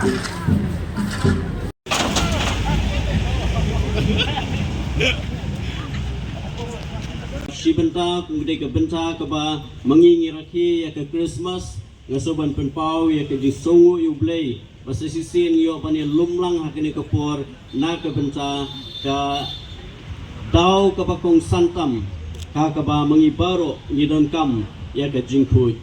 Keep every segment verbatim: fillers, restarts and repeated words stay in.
Shi bynta kum dei ka bynta kaba ma ngi ngi rakhe ïa ka Christmas, nga sngewbha ban pynpaw ïa ka jingsngew ïa U Blei ba sa shisien ngi ïoh ban ïa lum lang ha kane ka por na ka bynta ka daw kaba kongsan tam, ha kaba ma ngi baroh ngi donkam ïa ka jingkhuid.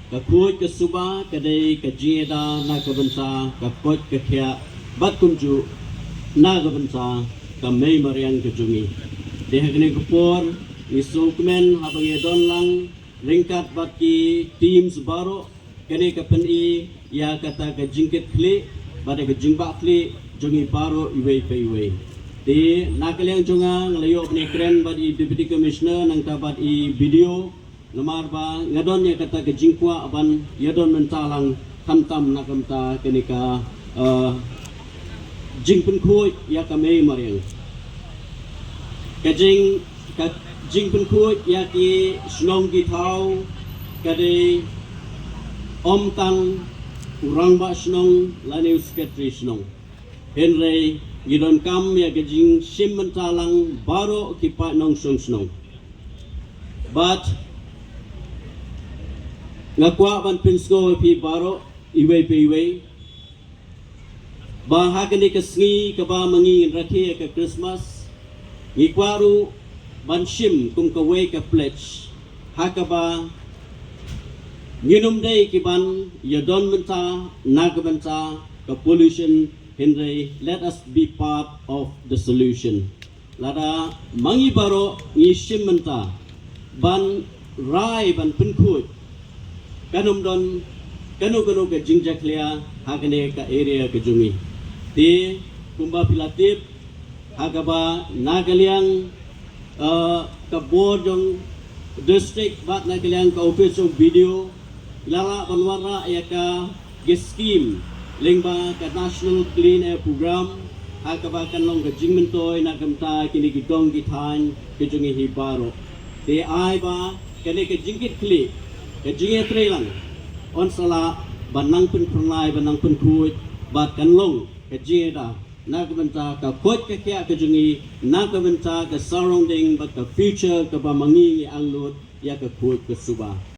Ka khuid ka suba ka dei ka jingïada na ka bynta ka koit ka khiah bad kumjuh na ka bynta ka mei mariang ka jong ngi. Te ha kane ka por ngi sngewkmen haba ngi don lang ryngkat bad ki teams baroh, kane ka pyni ïa kata ka jingkitkhlieh bad ka jingbahkhlieh jong ngi baroh iwei pa iwei. Te na ka liang jong nga nga la ïoh ban ïakren bad i Deputy Commissioner nangta bad i B D O, namar ba nga don ïa kata ka jingkwah ban ïa don mynta lang khamtam na ka bynta kane ka, eh, jingpynkhuid ïa ka mei mariang. Ka jing ka jingpynkhuid ïa ki shnong ki thaw ka dei ym tang u rangbah shnong lane u secretary shnong. Hynrei ngi donkam ïa ka jingshim bynta lang baroh ki paid nongshong shnong. Bad nga kwah ban pynsngew ïa phi baroh iwei pa iwei ba ha kane ka sngi kaba ma ngi ngin rakhe ïa ka Christmas, ngi kwah ruh ban shim kum kawei ka pledge ha kaba ngin ym dei ki ban ïa don bynta na ka bynta ka pollution, hynrei let us be part of the solution. Lada ma ngi baroh ngi shim bynta ban rai ban pynkhuid, kan ym don kano kano ka jingjakhlia ha kane ka area ka jong ngi. Te kumba phi la tip, ha kaba na ka liang, eh, ka bor jong district bad na ka liang ka office jong B D O la lah ban wanrah ïa ka ki scheme lyngba ka National Clean Air Programme, ha kaba kan long ka jingmyntoi na ka bynta kine ki dong ki thaiñ ki jong ngi hi baroh. Te ai ba kane ka jingkitkhlieh, ka jingïatreilang yn sa lah ban nang pynphyrnai, ban nang pynkhuid bad kan long ka jingïada na ka bynta ka koit ka khiah ka jong ngi, na ka bynta ka surrounding bad ka future kaba ma ngi ngi angnud ïa ka khuid ka suba.